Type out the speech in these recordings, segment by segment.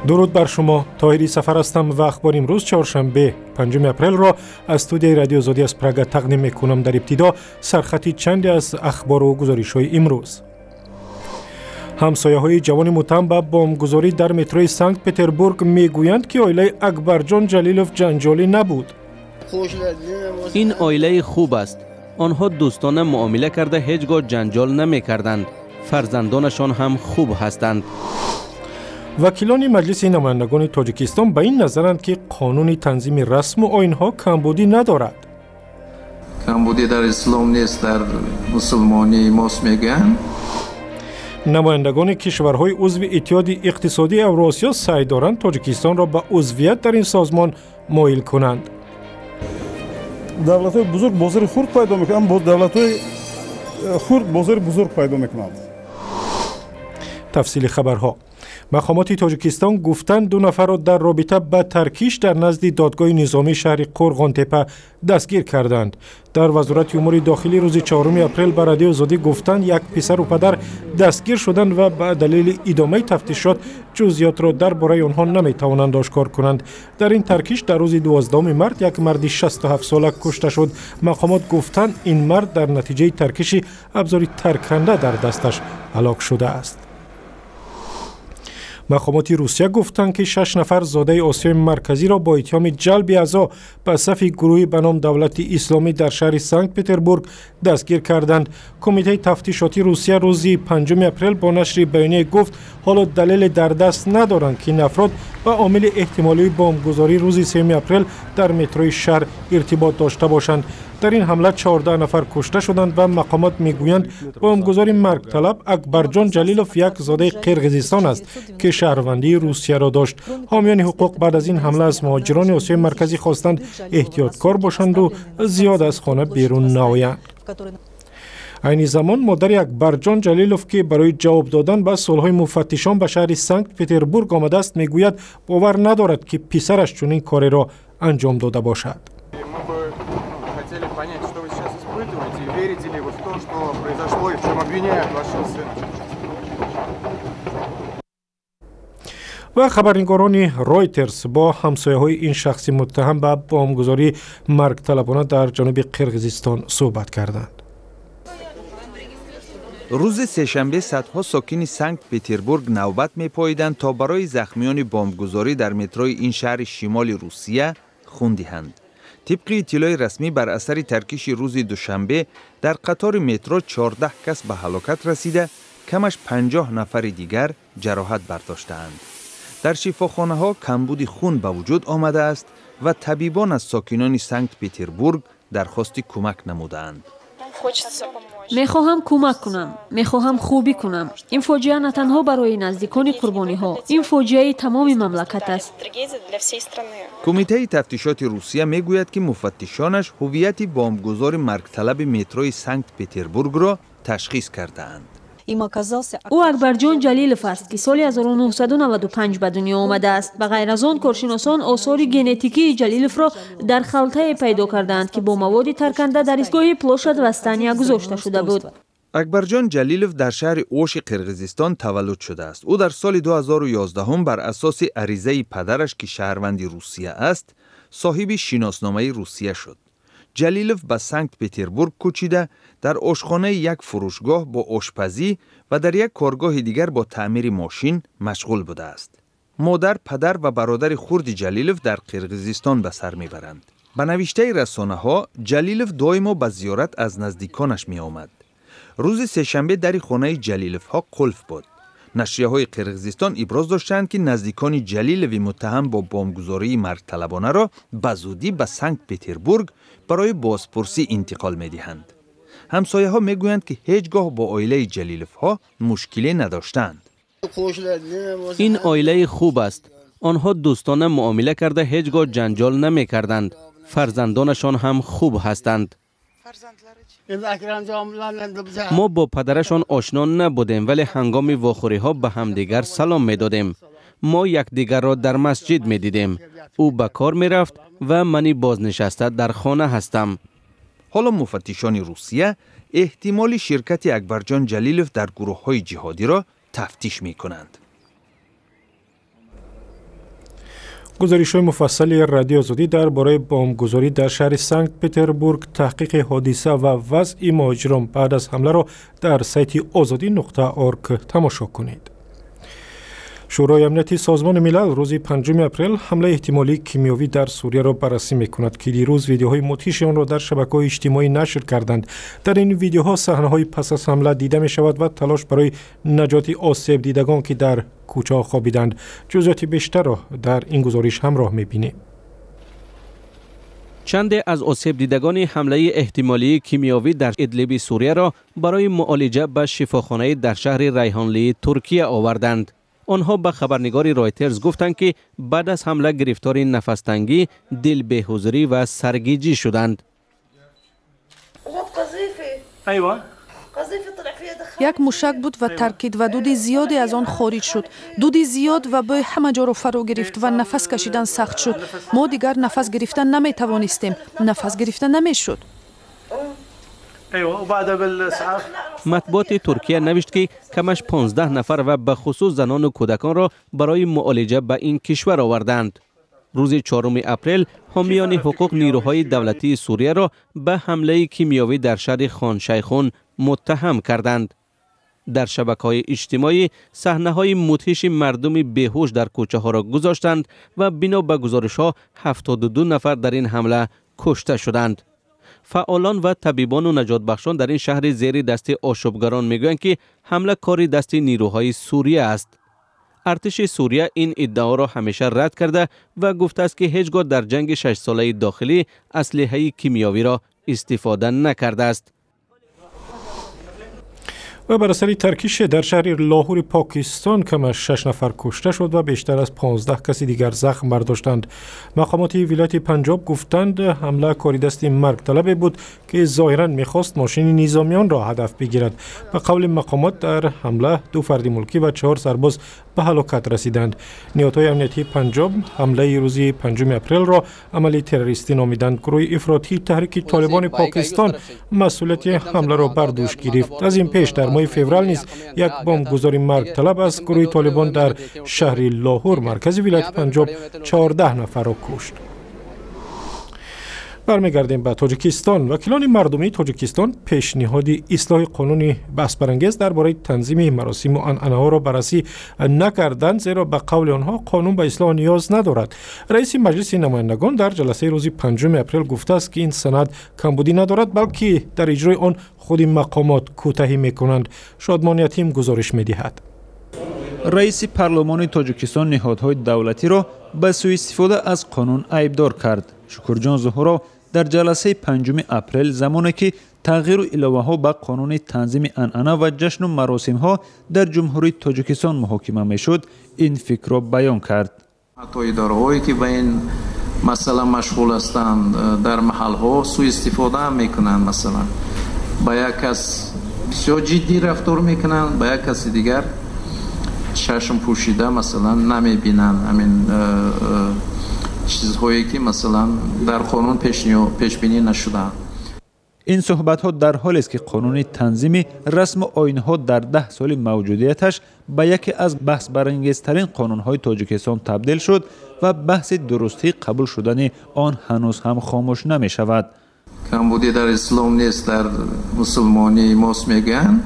Дуруд бар шумо. Тоҳири Сафар ҳастам ва ахбори имрӯз, чоршанбе, 5 апрелро аз студияи Радиои Озодӣ аз Прага тақдим мекунам. Дар ибтидо сархати чанде аз ахбору гузоришҳои имрӯз. Ҳамсояҳои ҷавони муттаҳам ба бомбгузорӣ дар метрои Санкт Петербург мегӯянд, ки оилаи Акбарҷон Ҷалилов ҷанҷолӣ набуд. Ин оилаи хуб аст. Онҳо дӯстона муомила карда, ҳеҷ гоҳ ҷанҷол намекарданд. Фарзандонашон ҳам хуб ҳастанд. Вакилони Маҷлиси намояндагони Тоҷикистон ба ин назаранд, ки қонуни танзими расму оинҳо камбудӣ надорад. Камбудӣ дар ислом нест, дар мусулмонии мост, мегӯянд. Намояндагони кишварҳои узви Иттиҳоди Иқтисодии Авруосиё саъй доранд Тоҷикистонро ба узвият дар ин созмон моил кунанд. Давлатҳои бузург бозори хурд пайдо мекунанд, давлатҳои хурд бозори бузург пайдо мекунанд. Тафсили хабарҳо. Мақомоти Тоҷикистон гуфтанд, ду нафарро дар робита ба таркиш дар назди додгоҳи низомии шаҳри Қурғонтепа дастгир карданд. Дар Вазорати умури дохилӣ рӯзи 4 апрел ба Радиои Озодӣ гуфтанд, як писару падар дастгир шуданд ва ба далели идомаи тафтишот ҷузъиётро дар бораи онҳо наметавонанд ошкор кунанд. Дар ин таркиш дар рӯзи 12 март як марди 67сола кушта шуд. Мақомот гуфтанд, ин мард дар натиҷаи таркиши абзори тарканда дар дасташ ҳалок шудааст. Мақомоти Русия гуфтанд, ки шаш нафар зодаи Осиёи Марказиро бо иттиҳоми ҷалби аъзо ба сафи гурӯҳи ба ном Давлати Исломӣ дар шаҳри Санкт Петербург дастгир карданд. Кумитаи тафтишотии Русия рӯзи 5 апрел бо нашри баёние гуфт, ҳоло далеле дар даст надоранд, ки ин афрод ба омили эҳтимолии бомбгузории рӯзи 3 апрел дар метрои шаҳр иртибот дошта бошанд. Дар ин ҳамла 14 нафар кушта шуданд ва мақомот мегӯянд, бомбгузори маргталаб Акбарҷон Ҷалилов як зодаи Қирғизистон аст, ки шаҳрвандии Русияро дошт. Ҳомиёни ҳуқуқ баъд аз ин ҳамла аз муҳоҷирони Осиёи Марказӣ хостанд, эҳтиёткор бошанду зиёд аз хона берун наоянд. Айни замон модари Акбарҷон Ҷалилов, ки барои ҷавоб додан ба суолҳои муфаттишон ба шаҳри Санкт Петербург омадааст, мегӯяд, бовар надорад, ки писараш чунин кореро анҷом дода бошад. Хотели понять, что вы сейчас испытываете, и верите ли вы в то, что произошло и в чем обвиняют вашего сына. Ва хабарнигорони Ройтерс бо ҳамсояҳои ин шахси муттаҳам ба бомбгузории маргталабона дар ҷануби Қирғизистон суҳбат карданд. Рӯзи сешанбе садҳо сокини Санкт Петербург навбат мепоиданд, то барои захмиёни бомбгузорӣ дар метрои ин шаҳри шимоли Русия хун диҳанд. Тибқи иттилои расмӣ, бар асари таркиши рӯзи душанбе дар қатори метро 14 кас ба ҳалокат расида, камаш 50 нафари дигар ҷароҳат бардоштаанд. Дар шифохонаҳо камбуди хун ба вуҷуд омадааст ва табибон аз сокинони Санкт Петербург дархости кӯмак намудаанд. Мехоҳам кӯмак кунам, мехоҳам хубӣ кунам. Ин фоҷиа на танҳо барои наздикони қурбониҳо, ин фоҷиаи тамоми мамлакат аст. Кумитаи тафтишоти Русия мегӯяд, ки муфаттишонаш ҳуввияти бомбгузори маргталаби метрои Санкт Петербургро ташхис кардаанд. Ӯ Акбарҷон Ҷалилов аст, ки соли 1995 ба дунё омадааст. Ба ғайр аз он, коршиносон осори генетикии Ҷалиловро дар халтае пайдо кардаанд, ки бо маводи тарканда дар истгоҳи Площадь Восстания гузошта шуда буд. Акбарҷон Ҷалилов дар шаҳри Оши Қирғизистон таваллуд шудааст. Ӯ дар соли 2011 бар асоси аризаи падараш, ки шаҳрванди Русия аст, соҳиби шиносномаи Русия шуд. Ҷалилов ба Санкт Петербург кӯчида, дар ошхонаи як фурӯшгоҳ бо ошпазӣ ва дар як коргоҳи дигар бо таъмири мошин машғул будааст. Модар, падар ва бародари хурди Ҷалилов дар Қирғизистон ба сар мебаранд. Ба навиштаи расонаҳо, Ҷалилов доимо ба зиёрат аз наздиконаш меомад. Рӯзи сешанбе дари хонаи Ҷалиловҳо қулф буд. Нашрияҳои Қирғизистон иброз доштанд, ки наздикони Ҷалилови муттаҳам бо бомбгузории маргталабонаро ба зудӣ ба Санкт Петербург барои бозпурсӣ интиқол медиҳанд. Ҳамсояҳо мегӯянд, ки ҳеҷ гоҳ бо оилаи Ҷалиловҳо мушкиле надоштаанд. Ин оилаи хуб аст. Онҳо дӯстона муомила карда, ҳеҷ гоҳ ҷанҷол намекарданд. Фарзандонашон ҳам хуб ҳастанд. Мо бо падарашон ошно набудем, вале ҳангоми вохӯриҳо ба ҳамдигар салом медодем. Мо якдигарро дар масҷид медидем. Ӯ ба кор мерафт ва мани бознишаста дар хона ҳастам. Ҳоло муфаттишони Русия эҳтимоли ширкати Акбарҷон Ҷалилов дар гурӯҳҳои ҷиҳодиро тафтиш мекунанд. Гузоришҳои муфассали Радиои Озодӣ дар бораи бомбгузорӣ дар шаҳри Санкт-Петербург, таҳқиқи ҳодиса ва вазъи муҳоҷирон баъд аз ҳамларо дар сайти озодӣ.орг тамошо кунед. Шӯрои амнияти Созмони Милал рӯзи 5 апрел ҳамлаи эҳтимолии кимиёвӣ дар Сурияро баррасӣ мекунад, ки дирӯз видеоҳои мудҳиши онро дар шабакаҳои иҷтимоӣ нашр карданд. Дар ин видеоҳо саҳнаҳои пас аз ҳамла дида мешавад ва талош барои наҷоти осебдидагон, ки дар кӯчаҳо хобиданд. Ҷузъиёти бештарро дар ин гузориш ҳамроҳ мебинем. Чанде аз осебдидагони ҳамлаи эҳтимолии кимиёвӣ дар Идлиби Сурияро барои муолиҷа ба шифохонаи дар шаҳри Райҳонлии Туркия оварданд. Онҳо ба хабарнигори Ройтерс гуфтанд, ки баъд аз ҳамла гирифтори нафастангӣ, дилбеҳузурӣ ва саргиҷӣ шуданд. Як мушак буд ва таркид ва дуди зиёде аз он хориҷ шуд. Дуди зиёд ва бӯй ҳама ҷоро фаро гирифт ва нафас кашидан сахт шуд. Мо дигар нафас гирифта наметавонистем. Нафас гирифта намешуд. Матбуоти Туркия навишт, ки камаш 15 нафар ва бахусус занону кӯдаконро барои муолиҷа ба ин кишвар оварданд. Рӯзи 4 апрел ҳомиёни ҳуқуқ нирӯҳои давлатии Сурияро ба ҳамлаи кимиёвӣ дар шаҳри Хоншайхун муттаҳам карданд. Дар шабакаҳои иҷтимоӣ саҳнаҳои мудҳиши мардуми беҳуш дар кӯчаҳоро гузоштанд ва бино ба гузоришҳо 72 нафар дар ин ҳамла кушта шуданд. Фаъолон ва табибону наҷотбахшон дар ин шаҳри зери дасти ошӯбгарон мегӯянд, ки ҳамла кори дасти нирӯҳои Сурия аст. Артиши Сурия ин иддаоро ҳамеша рад карда ва гуфтааст, ки ҳеҷ гоҳ дар ҷанги шашсолаи дохилӣ аслиҳаи кимиёвиро истифода накардааст. Ва бар асари таркише дар шаҳри Лоҳури Покистон камаш 6 нафар кушта шуд ва бештар аз 15 каси дигар захм бардоштанд. Мақомоти вилояти Панҷоб гуфтанд, ҳамла кори дасти маргталабе буд, ки зоҳиран мехост мошини низомиёнро ҳадаф бигирад. Ба қавли мақомот, дар ҳамла 2 фарди мулкӣ ва 4 сарбоз ба ҳалокат расиданд. Ниҳодҳои амниятии Панҷоб ҳамлаи рӯзи 5 апрелро амали террористӣ номиданд. Гурӯҳи ифротии Таҳрики Толибони Покистон масъулияти ҳамларо бар дӯш гирифт. Аз ин пеш дар моҳи феврал низ як бомбгузори маргталаб аз гурӯҳи Толибон дар шаҳри Лоҳур, маркази вилояти Панҷоб, 14 нафарро кушт. Бармегардем ба Тоҷикистон. Вакилони мардумии Тоҷикистон пешниҳоди ислоҳи қонуни баҳсбарангез дар бораи танзими маросиму анъанаҳоро баррасӣ накарданд, зеро ба қавли онҳо қонун ба ислоҳ ниёз надорад. Раиси Маҷлиси намояндагон дар ҷаласаи рӯзи 5 апрел гуфтааст, ки ин санад камбудӣ надорад, балки дар иҷрои он худи мақомот кӯтаҳӣ мекунанд. Шодмон Ятим гузориш медиҳад. Раиси парлумони Тоҷикистон ниҳодҳои давлатиро ба сӯистифода аз қонун айбдор кард. Шукурҷон Зуҳуров дар ҷаласаи 5 апрел, замоне ки тағйиру иловаҳо ба қонуни танзими анъана ва ҷашну маросимҳо дар Ҷумҳурии Тоҷикистон муҳокима мешуд, ин фикрро баён кард. Ҳатто идораҳое ки ба ин масъала машғул ҳастанд, дар маҳалҳо сӯистифода мекунанд. Масалан, ба як кас бисёр ҷиддӣ рафтор мекунанд, ба як каси дигар чашм пӯшида масалан намебинанд. Ҳамин чизҳое ки масалан дар қонун пешбинӣ нашудаанд. Ин суҳбатҳо дар ҳолест, ки қонуни танзими расму оинҳо дар 10 соли мавҷудияташ ба яке аз баҳсбарангезтарин қонунҳои Тоҷикистон табдил шуд ва баҳси дурустии қабул шудани он ҳанӯз ҳам хомӯш намешавад. Камбудӣ дар ислом нест, дар мусулмонии мост мегӯянд.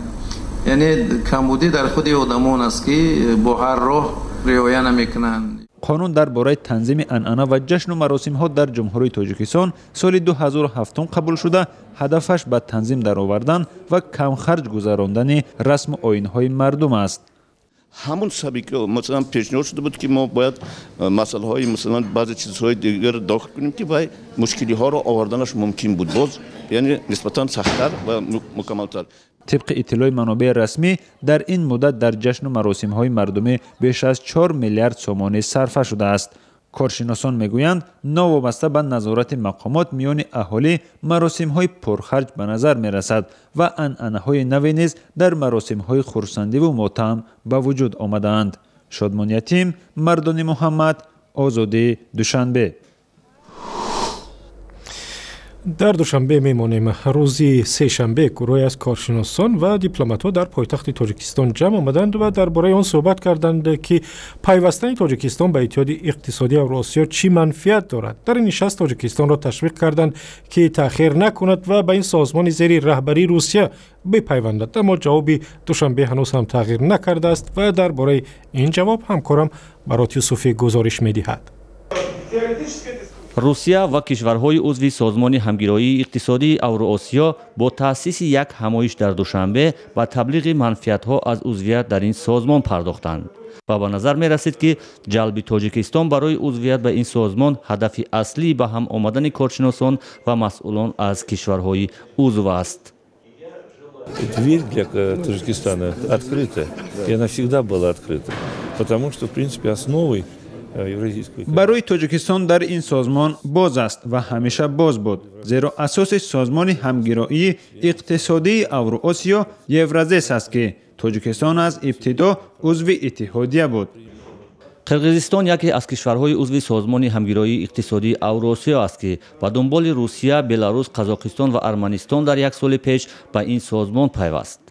Яъне камбудӣ дар худи одамон аст, ки бо ҳар роҳ риоя намекунанд. Қонун дар бораи танзими анъана ва ҷашну маросимҳо дар Ҷумҳурии Тоҷикистон соли 2007 қабул шуда, ҳадафаш ба танзим даровардан ва камхарҷ гузарондани расму оинҳои мардум аст. Ҳамон сабаби ки масалан пешниҳод шуда буд, ки мо бояд масъалаҳои масалан баъзе чизҳои дигар дохил кунем, ки вай мушкилиҳоро оварданаш мумкин буд, боз яъне нисбатан сахттар ва мукаммалтар. Тибқи иттилои манобеи расмӣ, дар ин муддат дар ҷашну маросимҳои мардумӣ беш аз 4 миллиард сомонӣ сарфа шудааст. Коршиносон мегӯянд, новобаста ба назорати мақомот миёни аҳолӣ маросимҳои пурхарҷ ба назар мерасад ва анъанаҳои наве низ дар маросимҳои хурсандиву мотам ба вуҷуд омадаанд. Шодмон Ятим, Мардони Муҳаммад, Озодӣ, Душанбе. Дар Душанбе мемонем. Рӯзи сешанбе гурӯҳе аз коршиносон ва дипломатҳо дар пойтахти Тоҷикистон ҷамъ омаданд ва дар бораи он суҳбат карданд, ки пайвастани Тоҷикистон ба Иттиҳоди иқтисодии Авроосиё чӣ манфиат дорад. Дар ин нишаст Тоҷикистонро ташвиқ карданд, ки таъхир накунад ва ба ин созмони зери раҳбарии Русия бипайвандад, аммо ҷавоби Душанбе ҳанӯз ҳам тағйир накардааст ва дар бораи ин ҷавоб ҳамкорам Барот Юсуфӣ гузориш медиҳад. Русия ва кишварҳои узви Созмони ҳамгироии иқтисодии Авроосиё бо таъсиси як ҳамоиш дар Душанбе ба таблиғи манфиатҳо аз узвият дар ин созмон пардохтанд ва ба назар мерасид, ки ҷалби Тоҷикистон барои узвият ба ин созмон ҳадафи аслӣ ба ҳам омадани коршиносон ва масъулон аз кишварҳои узв аст. Дверь для Таджикистана открыта, и она всегда была открыта, потому что, в принципе, основой Барои Тоҷикистон дар ин созмон боз аст ва ҳамеша боз буд, зеро асоси Созмони ҳамгироии иқтисодии Авроосиё Евразес аст, ки Тоҷикистон аз ибтидо узви иттиҳодия буд. Қирғизистон яке аз кишварҳои узви Созмони ҳамгироии иқтисодии Авроосиё аст, ки ба дунболи Русия, Беларус, Қазоқистон ва Арманистон дар як соли пеш ба ин созмон пайваст.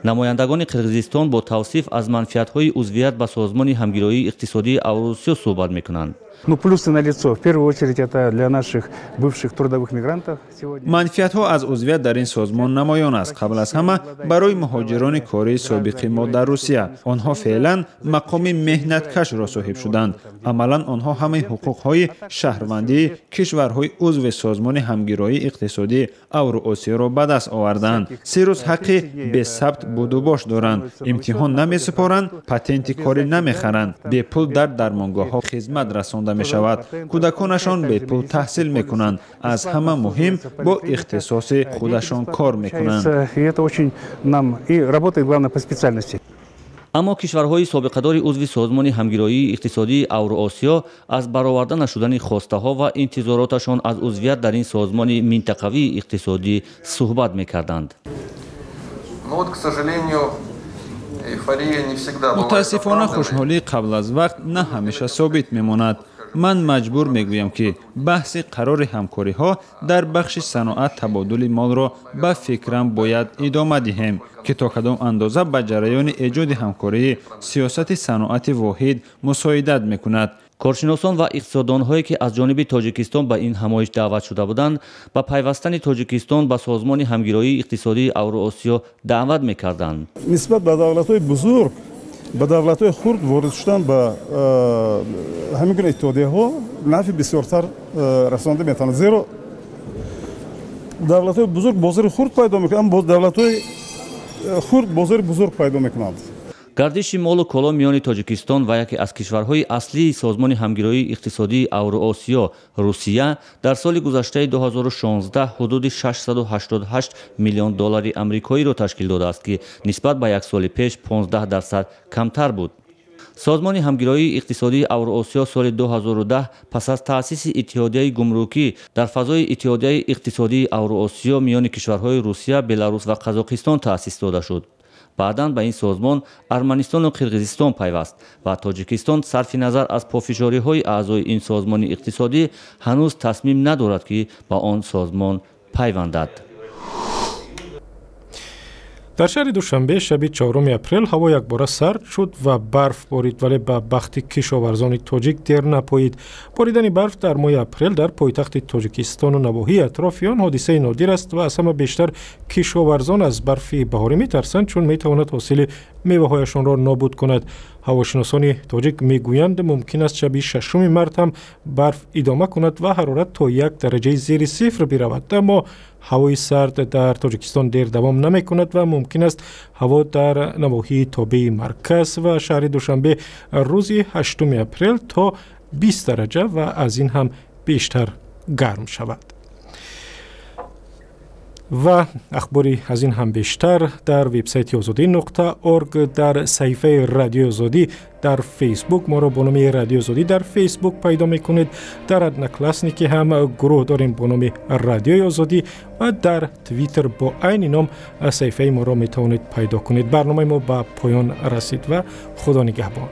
Намояндагони Қирғизистон бо тавсиф аз манфиатҳои узвият ба Созмони ҳамгироии иқтисодии Авроосиё суҳбат мекунанд. Ну, плюсы налицо. В первую очередь, это для наших бывших трудовых мигрантов сегодня. Манфиатҳо аз узвият дар ин созмон намоён аст. Қабл аз ҳама барои муҳоҷирони кории собиқи мо дар Русия. Онҳо феълан мақоми меҳнаткашро соҳиб шуданд. Амалан онҳо ҳамаи ҳуқуқҳои шаҳрвандии кишварҳои узви Созмони ҳамгироии иқтисодии Авроосиёро ба даст оварданд. 30 рӯз ҳаққи бесабт будубош доранд, имтиҳон намесупоранд, патенти корӣ намехаранд, бепул дар дармонгоҳҳо хизмат расонда мешавад, кӯдаконашон бепул таҳсил мекунанд, аз ҳама муҳим, бо ихтисоси худашон кор мекунанд. И это очень нам и работает, главное, по специальности. Аммо кишварҳои собиқадори узви Созмони ҳамгироии иқтисодии Авроосиё аз бароварда нашудани хостаҳо ва интизороташон аз узвият дар ин созмони минтақавии иқтисодӣ суҳбат мекарданд. Ну вот, к сожалению, эйфория не всегда бывает. Мутаассифона, хушҳолии қабл аз вақт на ҳамеша собит мемонад. Ман маҷбур мегӯям, ки баҳси қарори ҳамкориҳо дар бахши саноат, табодули молро, ба фикрам, бояд идома диҳем, ки то кадом андоза ба ҷараёни эҷоди ҳамкории сиёсати саноати воҳид мусоидат мекунад. Коршиносон ва иқтисоддонҳое, ки аз ҷониби Тоҷикистон ба ин ҳамоиш даъват шуда буданд, ба пайвастани Тоҷикистон ба Созмони ҳамгироии иқтисодии Авроосиё даъват мекарданд. Нисбат ба давлатҳои бузург, ба давлатҳои хурд ворид шудан ба ҳамин гуна иттиҳодияҳо нафъи бисёртар расонда метавонад, зеро давлатҳои бузург бозори хурд пайдо мекунанд, аммо давлатҳои хурд бозори бузург пайдо мекунанд. Гардиши молу коло миёни Тоҷикистон ва яке аз кишварҳои аслии Созмони ҳамгироии иқтисодии Авроосиё, Русия, дар соли гузаштаи 2016 ҳудуди 688 миллион доллари амрикоиро ташкил додааст, ки нисбат ба як соли пеш 15% камтар буд. Созмони ҳамгироии иқтисодии Авроосиё соли 2010 пас аз таъсиси Иттиҳодияи гумрукӣ дар фазои Иттиҳодияи иқтисодии Авроосиё миёни кишварҳои Русия, Беларус ва Қазоқистон таъсис дода шуд. Баъдан ба ин созмон Арманистону Қирғизистон пайваст ва Тоҷикистон, сарфи назар аз пофишориҳои аъзои ин созмони иқтисодӣ, ҳанӯз тасмим надорад, ки ба он созмон пайвандад. Дар шаҳри Душанбе шаби 4 апрел ҳаво якбора сард шуд ва барф борид, вале ба бахти кишоварзони тоҷик дер напоид. Боридани барф дар моҳи апрел дар пойтахти Тоҷикистону навоҳии атрофи он ҳодисаи нодир аст ва аз ҳама бештар кишоварзон аз барфи баҳорӣ метарсанд, чун метавонад ҳосили меваҳояшонро нобуд кунад. Ҳавошиносони тоҷик мегӯянд, мумкин аст шаби 6 март ҳам барф идома кунад ва ҳарорат то 1 дараҷаи зери сифр биравад. Аммо ҳавои сард дар Тоҷикистон дер давом намекунад ва мумкин аст ҳаво дар навоҳии тобеи марказ ва шаҳри Душанбе рӯзи 8 апрел то 20 дараҷа ва аз ин ҳам бештар гарм шавад. Ва ахбори аз ин ҳам бештар дар вебсайти озодӣ.org, дар саҳифаи Радиои Озодӣ дар Фейсбук. Моро бо номи Радиои Озодӣ дар Фейсбук пайдо мекунед. Дар Одноклассники ҳам гурӯҳ дорем бо номи Радиои Озодӣ ва дар Твиттер бо айни ном саҳифаи моро метавонед пайдо кунед. Барномаи мо ба поён расид ва Худо нигаҳбон.